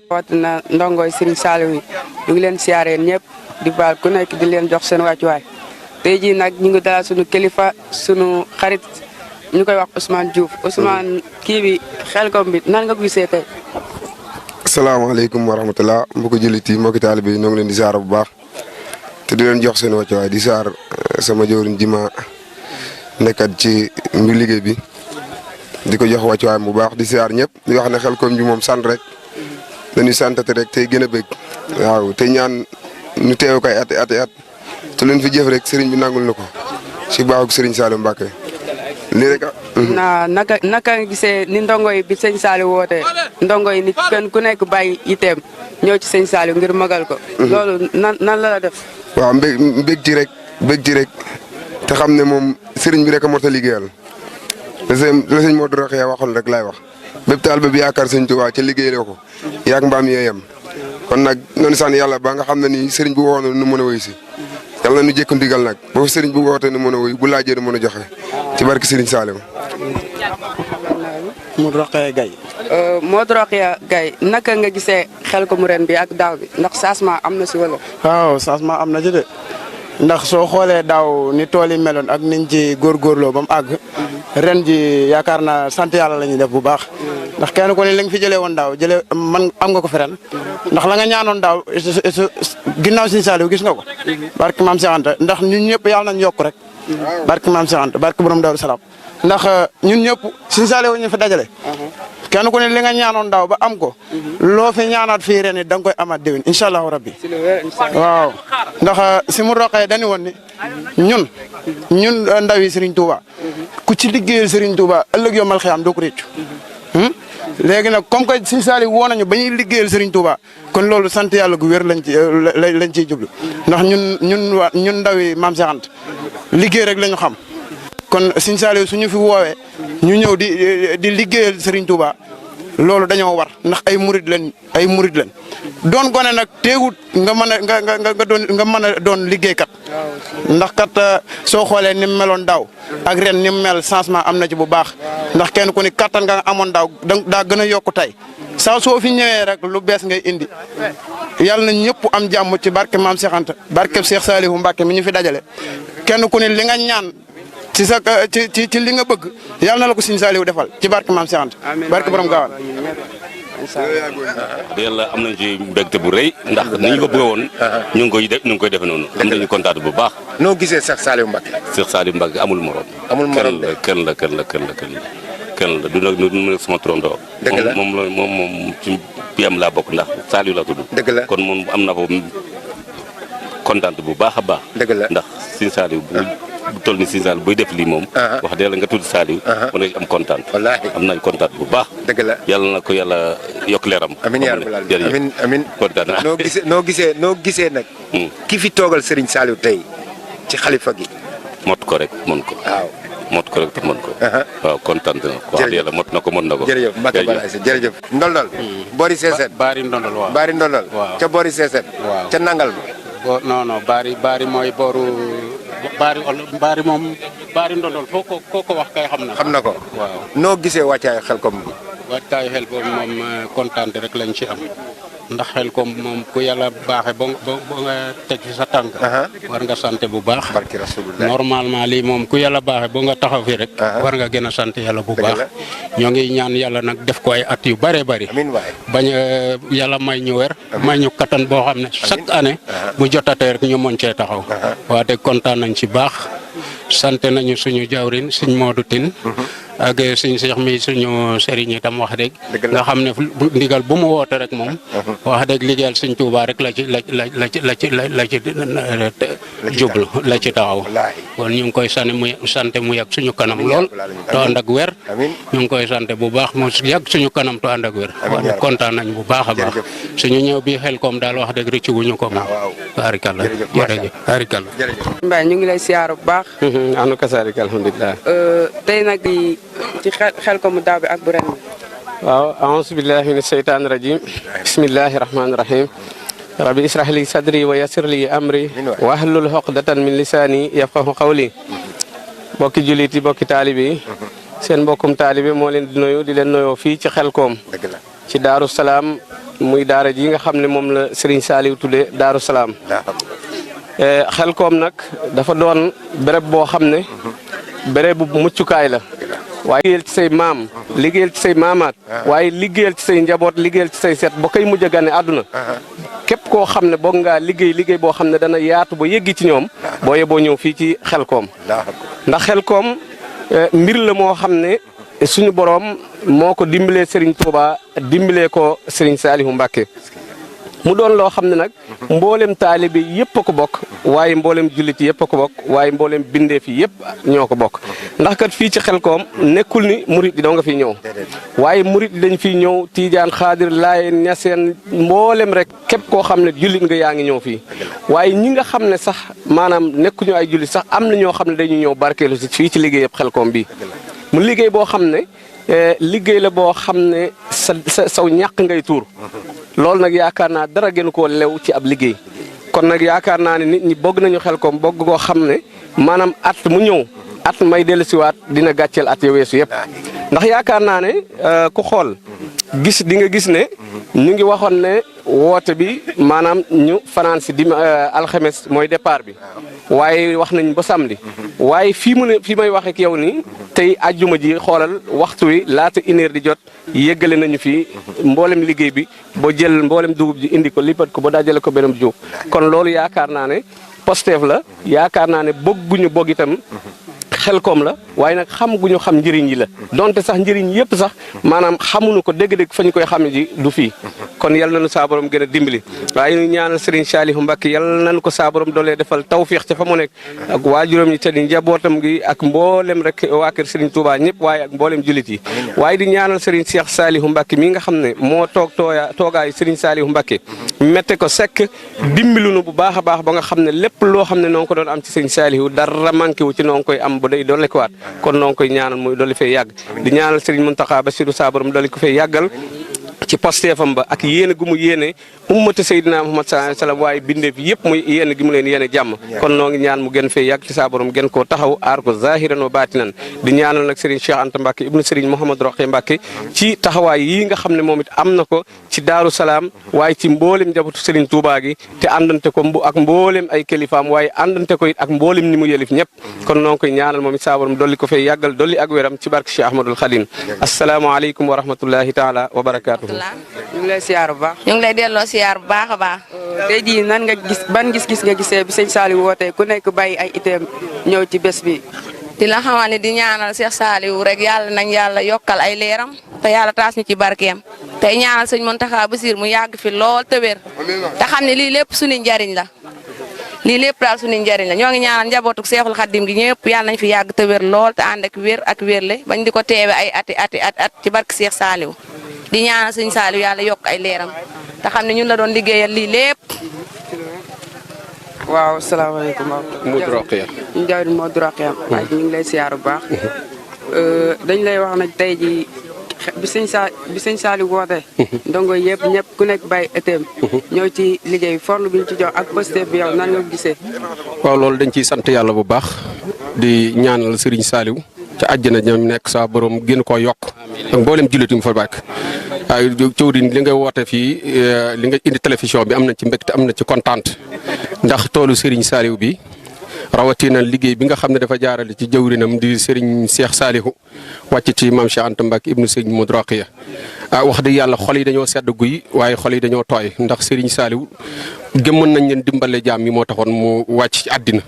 watina ndongoy Serigne Saliou yi ñu ngi leen siyaaree ñëpp di baal ku nekk di leen jox seen wàccuwaay tey jii nag ñu ngi dalal suñu kilifa suñu xarit ñu koy wax Ousmane Diouf Ousmane kii bi Xelcom bi nan nga ko gisee tey. asalaamaaleykum wa rahmatulah mbokki jullit yi mbokki taalibe yi ñoo ngi leen di siyaar bu baax te di leen jox seen wàccuwaay di siyaar sama jëwriñ ji ma nekkat ci mbir liggéey bi di ko jox wàccuwaay bu baax di siyaar ñëpp di wax ne Xelcom bi moom sant rek. dañuy santate rek tey gën a bëgg waaw te ñaan ñu teew kay at te leen fi jëf rek sëriñ bi nangul na ko si baaxug sëriñ Saliou Mbacké lii rek naka nga gisee ni ndongo yi bi sëñ Saliou woote ndongo yi ni kenn ku nekk bàyyi iteem ñëw ci sëñ Saliou ngir magal ko loolu nan la def waaw mbég ci rek te xam ne moom sëriñ bi rek a mot a liggéeyal la sëñ Modou Rokhaya waxoon rek laay wax bépp taal bi yaakaar sëñ Tuubaa ca liggéey la ko yaag mbaam yeeyam kon nag noonu sant yàlla ba nga xam ne ni sëriñ bu woo nu mën a wéy si yàlla na nu jékku ndigal nag boobu sëriñ bu wootee nu mën a wéy bu laajee nu mën a joxe ci barke sëriñ Saliou. Modou Rokhaya Gaye. Modou Rokhaya Gaye naka nga gisee Xelcom ren bi ak daaw bi ndax changement am na si wala. waaw changement am na ci de ndax soo xoolee daaw ni tool yi meloon ak niñ ci góorgóorloo ba mu àgg ren ji yaakaar naa sant yàlla la ñuy def bu baax ndax kenn ku ne li nga fi jëlee woon daaw man am nga ko fi ren ndax la nga ñaanoon daaw ginnaaw Sëñ Saliou gis nga ko barke Maam Cheikh Anta ndax ñun ñëpp yàlla nañ yokk rek barke Maam Cheikh Anta barke borom Daaru Salaam ndax ñun ñëpp Sëñ Saliou ñu fi dajale kenn ku ne li nga ñaanoon daaw ba am ko loo fi ñaanaat fii ren it da nga koy amaat déwén incha allahu rabbi waaw ndax si mu roqee dañu woon ni ñun ndaw yi Serigne Touba ku ci liggéeyal Serigne Touba ëllëg yomal xiyaam doo ko réccu léegi nag comme que Sëñ Saliou woo nañu ba ñuy liggéeyal Serigne Touba kon loolu sant yàlla gu wér lañ ciy jublu ndax ñun ndaw yi Maam Cheikh Anta liggéey rek la ñu xam kon Sëñ Saliou suñu fi woowee ñu ñëw di liggéeyal Serigne Touba loolu dañoo war ndax ay murid lañ doon gone nag teewut nga mën a doon liggéeykat ndax kat soo xoolee ni mu meloon daaw ak ren ni mu mel changement am na ci bu baax ndax kenn ku ni kattan nga amoon daaw daa gën a yokku tey saa soo fi ñëwee rek lu bees ngay indi yàlla na ñëpp am jàmm ci barke Maam Cheikh Anta barke Cheikh Saliou Mbacké mi ñu fi dajale kenn ku ni li nga ñaan ci li nga bëgg yàlla na la ko Sëñ Saliou defal ci barke Maam Cheikh Anta barke borom gaawal yàlla am nañ ci mbégte bu rëy ndax ni ñu ko bëgg woon ñu ngi koy defe noonu am nañu kontaan bu baax noo gisee Cheikh Saliou Mbacké amul morom kenn la du nag sama turandoo moom ci PM laa bokk ndax Saliou la tudd dëgg la kon moom am na ko kontaan bu baax a baax dëgg la ndax Sëñ Saliou bu toll ni Sëñ Saliou buy def lii moom wax dëgg la nga tudd Saliou war nga am kontaan am nañ kontaan bu baax dëgg la yàlla na ko yàlla yokk leeram amiin yaa rabbal aalamiin amiin kontaan na noo gisee nag ki fi toogal Serigne Saliou tey ci xalifa gi mot ko rek mën ko waaw mot ko rek te mën ko waaw kontaan na ko wax yàlla mot na ko mën na ko jërëjëf Mbacké Balaye jërëjëf ndondol boori Seeseen baari ndondol waaw baari ndondol ca boori Seeseen ca nangal ba non baari mooy booru baari moom baari ndondol foo ko wax kay xam na ko waaw noo gisee wàccaayu Xelcom bi wàccaayu Xelcom moom kontaan rek lañ ci am ndax Xelcom moom ku yàlla baaxe ba nga teg ci sa tànk war nga sant bu baax barki rasulullah normalement lii moom ku yàlla baaxe ba nga taxaw fi rek war nga gën a sant yàlla bu baax ñoo ngi ñaan yàlla nag def ko ay at yu bare bari amiin waay bañ yàlla may ñu wér may ñu kattan boo xam ne chaque année bu jotatee rek ñu mën cee taxaw waa te kontaan nañ ci baax sant nañu suñu jawrin suñ Modou Tine ak suñ Cheikh mi suñu sëriñ itam wax dëgg nga xam ne ndigal bu mu woote rek moom wax dëgg liggéeyal suñ Touba rek la ci jublu la ci taxaw kon ñu ngi koy sant mu yàgg suñu kanam lool to ànd ak wér ñu ngi koy sant bu baax mu yàgg suñu kanam to ànd ak wér wax kontaan nañ bu baax a baax suñu ñëw bi Xelcom daal wax dëgg rëccu wuñu ko moom barikalla jërëjëf barikalla Mbaye ñu ngi lay siyaar bu baax anu kasaalika alhamdulilah tey nag di ci Xelcom daaw bi ak bu ren bi waaw aouzu billahi mina sheytaani rajim bismillahi rahmaani rahim rabbi israh li sadri wa yassir li amri wahlul uqdatan min lisaani yafqahu qawli. bokki jullit yi bokki taalibe yi seen mbokkum taalibe moo leen di nuyu di leen nuyoo fii ci Xelkom ci Daaru Salaam muy daara ji nga xam ne moom la Serigne Saliou tuddee Daaru Salaam. Xelkom nag dafa doon béréb boo xam ne béréb bu muccukaay la waaye liggéeyal ci say maam liggéeyal ci say maamaat waaye liggéeyal ci say njaboot liggéeyal ci say set ba koy mujj a gane àdduna képp koo xam ne boog ngaa liggéey boo xam ne dana yaatu ba yeggi ci ñoom boo yeboo ñëw fii ci Xelkom ndax Xelkom mbir la moo xam ne suñu borom moo ko dimbalee Serigne Touba dimbalee ko Serigne Saliou Mbacké mu doon loo xam ne nag mboolem taalibe yëpp a ko bokk waaye mboolem jullit yëpp a ko bokk waaye mboolem bindeef yi yëpp ñoo ko bokk ndax kat fii ci Xelkom nekkul ni murit yi doo nga fiy ñëw waaye murit yi dañ fiy ñëw Tiijaan Xaadir Laayeen Ñaseen mboolem rek képp koo xam ne jullit nga yaa ngi ñëw fii waaye ñi nga xam ne sax maanaam nekkuñu ay jullit sax am na ñoo xam ne dañuy ñëw barkeelu si fii ci liggéey yëpp Xelkom bi mu liggéey boo xam ne liggéey la boo xam ne saw ñàq ngay tuur loolu nag yaakaar naa dara gën koo lew ci ab liggéey kon nag yaakaar naa ne nit ñi bëgg nañu Xelkom bëgg koo xam ne maanaam at mu ñëw at may dellusiwaat dina gàcceel at ya weesu yëpp ndax yaakaar naa ne ku xool gis di nga gis ne ñu ngi waxoon ne woote bi maanaam ñu fanaan si alxames mooy départ bi waaye wax nañ ba samedi waaye fii may wax ak yow nii tey ajjuma ji xoolal waxtu wi laata une heure di jot yëggale nañu fi mboolem liggéey bi ba jël mboolem dugub ji indi ko lipat ko ba dajale ko beneen jiw kon loolu yaakaar naa ne Pastef la yaakaar naa ne bëgguñu bogg itam Xelkom la waaye nag xam gu ñu xam njëriñ yi la donte sax njëriñ yëpp sax maanaam xamuñu ko dégg-dégg fa ñu koy xam ji du fii kon yal nañu saa borom gën a dimbali waaye ñu ñaanal Serigne Saliou Mbacké yal nañu ko saa borom doolee defal tawfiix ca fa mu nekk ak waajuram ñi te di njabootam gi ak mboolem rek waa kër Serigne Touba ñëpp waaye ak mboolem jullit yi waaye di ñaanal Serigne Cheikh Saliou Mbacké mi nga xam ne moo toogaayu Serigne Saliou Mbacké mette ko sekk dimbalunu bu baax a baax ba nga xam ne lépp loo xam ne noo ngi ko doon am ci Serigne Saliou dara manqué wu ci noo ngi koy am day dolli ko waat kon noo ngi koy ñaanal muy dolli fay yàgg di ñaanal Serigne Mountakha Bassirou saa borom dolli ko fay yàggal ci Pastefam ba ak yéene gu mu yéene ummati Seydina Muhammad sallallahu alayhi wasallam waaye bindeef yëpp muy yéene gi mu leen yéene jàmm kon noo ngi ñaan mu gën fee yàgg ci saa borom gën koo taxaw aar ko zahiran wa baatinan di ñaanal nag Serigne Cheikh Anta Mbacké ibnu Serigne Mouhamadou Rokhaya Mbacké ci taxawaay yii nga xam ne moom it am na ko ci Daaru Salaam waaye ci mboolem njabootu Serigne Touba gi te àndante ko ak mboolem ay kilifaam waaye àndante ko it ak mboolem ni mu yëlif ñëpp kon noo ngi koy ñaanal moom it saa borom dolli ko fay yàggal dolli ak wéram ci barke Cheikh Ahmadoul Khadim asalaamaaleykum wa rahmatullahi taala wa barakaatuhu ñu ngi lay siyaar bu baax. ñu ngi lay delloo siyaar bu baax a baax. tey jii nan nga gis ban gis-gis nga gisee bi sëñ Saliou wootee ku nekk bàyyi ay iteem ñëw ci bés bi. di la xamal ne di ñaanal Cheikh Saliou rek yàlla nañ yàlla yokkal ay leeram te yàlla taas ñu ci barkeem tey ñaanal sëñ Mountakha Bassirou mu yàgg fi lool te wér te xam ne lii lépp suñu njariñ la. lii lépp daal suñu njariñ la ñoo ngi ñaanal njabootu Seexul Xaddim gi ñëpp yàlla nañ fi yàgg te wér lool te ànd ak wér ak wérle bañ di ko teewe ay at ci barke Cheikh Saliou di ñaanal sëñ Saliou yàlla yokk ay leeram te xam ne ñun la doon liggéeyal lii lépp. waaw salaamaaleykum. Modou Rokhaya. ñu jaay Modou Rokhaya. ñu ngi lay siyaar bu baax. dañ lay wax nag tey jii bi sëñ Saliou woote. ndongo yëpp ñëpp ku nekk bàyyi ëtteem. ñëw ci liggéey forlu bi ñu ci jox ak Pastef bi yow nan nga ko gisee. waaw loolu dañ ciy sant yàlla bu baax di ñaanal Serigne Saliou ca àjjana ñoom nekk saa borom gën koo yokk ak mboolem jullit mu fa bàkk waaye cëwriñ li nga woote fii li nga indi télévision bi am na ci mbégte am na ci kontaan ndax toolu Serigne Saliou bi rawatina liggéey bi nga xam ne dafa jaarale ci jëwrinam di Serigne Cheikh Saliou wàcc ci maam Cheikh Anta Mbacké ibnu Serigne Modou Rokhaya wax dëgg yàlla xol yi dañoo sedd guy waaye xol yi dañoo tooy ndax Serigne Saliou gëmën nañ leen dimbale jaam yi moo taxoon mu wàcc ci àddina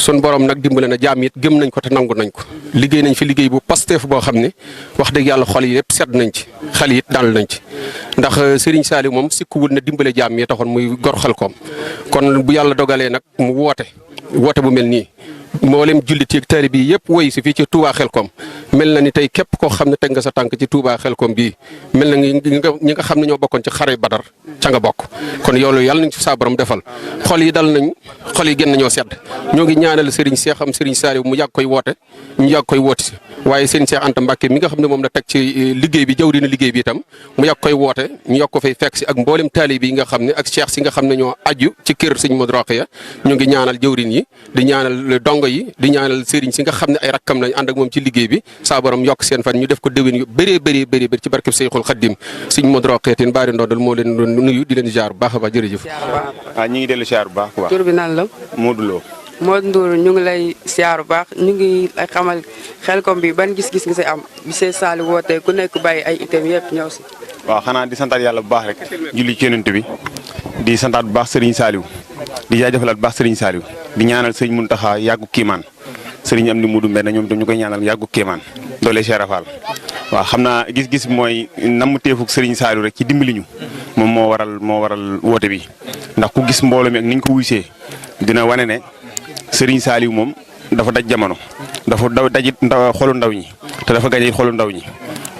sun borom nag dimbale na jaam it gëm nañ ko te nangu nañ ko liggéey nañ fi liggéey bu Pastef boo xam ne wax dëgg yàlla xol yi yëpp sedd nañ ci xel it dal nañ ci ndax Serigne Saliou moom sikkuwul na dimbale jaam yi taxoon muy gor Xelkom kon bu yàlla dogalee nag mu woote bu mel nii mboolem jullit yeeg taalibe bi yëpp woy si fii ci Touba Xelkom mel na ni tey képp koo xam ne teg nga sa tànk ci Touba Xelkom bii mel na ñi nga xam ne ñoo bokkoon ci xare Badar ca nga bokk kon yoolu yàlla nañ ci saa borom defal xol yi dal nañ xol yi gën nañoo sedd ñoo ngi ñaanal Serigne Cheikh am Serigne Saliou mu yàgg koy woote ñu yàgg koy woote si waaye Serigne Cheikh Anta Mbacke mi nga xam ne moom la teg ci liggéey bi jawriñu liggéey bi itam mu yàgg koy woote ñu yàgg ko fay fekk si ak mboolem taalibe yi nga xam ne ak cheikh si nga xam ne ñoo aju ci kër Serigne Modou Rokhaya ñu ngi ñaanal jawriñ yi di ñaanal dongo yi di ñaanal Serigne si nga xam ne ay rakkam lañ ànd ak moom ci liggéey bi saa borom yokk seen fan ñu def ko déwén yu bëree ci barkeb Seyxul Xaddim Serigne Modou Rokhaya teen baari ndondal moo leen doon nuyu di leen jaar bu baax a baax jërëjëf. ñu ngi dellu siyaar bu baax quoi. tur bi nan la. Modou Lo. Modou Ndour ñu ngi lay siyaar bu baax ñu ngi lay xamal Xelcom bi ban gis-gis nga si am bi Sëñ Saliou wootee ku nekk bàyyi ay itam yëpp ñëw si. waaw xanaa di santaat yàlla bu baax rek julli ci Yonent bi di santaat bu baax Serigne Saliou di jaajëfalaat bu baax Serigne Saliou di ñaanal Serigne Mountakha yàggu kiimaan Serigne Amdi Mudu Mbène ñoom ñu koy ñaanal yàggu kiimaan doole Cheikh Rafal waaw xam naa gis-gis mooy namm teefuk Serigne Saliou rek ci dimbali ñu moom moo waral woote bi ndax ku gis mbooloo mi ak niñ ko wuysee dina wane ne Serigne Saliou moom dafa daj jamono dafa dajit xolu ndaw ñi te dafa gañe xolu ndaw ñi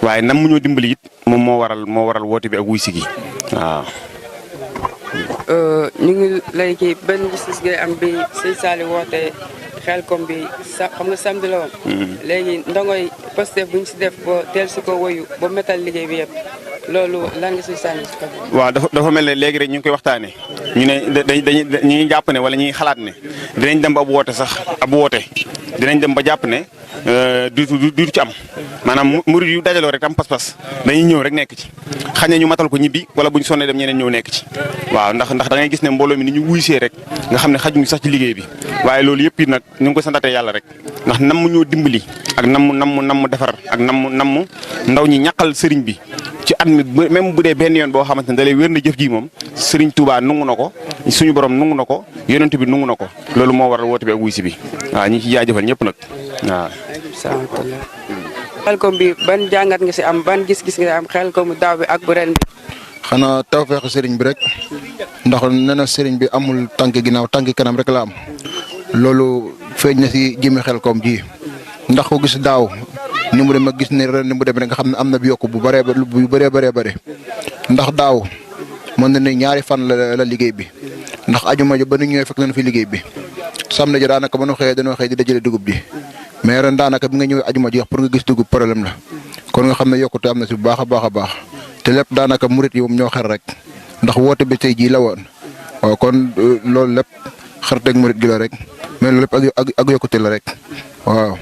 waaye nam mu ñoo dimbali it moom moo waral woote bi ak wuy si gi waaw. ñu ngi lay kii benn gis-gis ngay am bi Sëñ Saliou wootee Xelcom bi xam nga samedi la woon. léegi ndongoy Pastef bu ñu si def ba teel si ko woyu ba métal liggéey bi yëpp loolu lan nga si sànni si kaw. waaw dafa mel ne léegi rek ñu ngi koy waxtaanee ñu ne ñu ngi jàpp ne wala ñuy xalaat ne dinañ dem ba ab woote dinañ dem ba jàpp ne du ci am maanaam murid yu dajaloo rek am pas-pas dañuy ñëw rek nekk ci xañ na ñu matal ko ñibbi wala bu ñu sonnee dem ñeneen ñëw nekk ci waaw ndax da ngay gis ne mbooloo mi ni ñu wuysee rek nga xam ne xajuñu sax ci liggéey bi waaye loolu yëpp it nag ñu ngi koy santatee yàlla rek ndax nam ñoo dimbali ak nam defar ak nam ndaw ñi ñaqal sëriñ bi ci at mi même bu dee benn yoon boo xamante ne da lay wér na jëf ji moom Serigne Touba nungu na ko suñu borom nungu na ko yonent bi nungu na ko loolu moo waral woote bi ak wuy si bi waaw ñi ci jaajëfal ñëpp nag waaw. Xelcom bi ban jàngat nga si am ban gis-gis nga am Xelcom daaw bi ak bu ren bi. xanaa tawfeexu Serigne bi rek ndax nee na Serigne bi amul tànk ginnaaw tànk kanam rek la am loolu feeñ na si jëmmi Xelcom ji ndax ko gis daaw. ni mu dem a gis ne ren ni mu dem rek nga xam ne am na bi yokk bu bëree bëri ndax daaw mën na ne ñaari fan la liggéey bi ndax ajuma ba nu ñëwee fekk nañu fi liggéey bi samedi ji daanaka ba nu xëyee dañoo xëy di dajale dugub bi mais ren daanaka bi nga ñëwee ajuma ji wax pour nga gis dugub problème la kon nga xam ne yokkute am na si bu baax a baax te lépp daanaka murit yi moom ñoo xar rek ndax woote bi tey jii la woon waaw kon loolu lépp xarteeg murit gi la rek mais loolu lépp ak yokkute la rek waaw.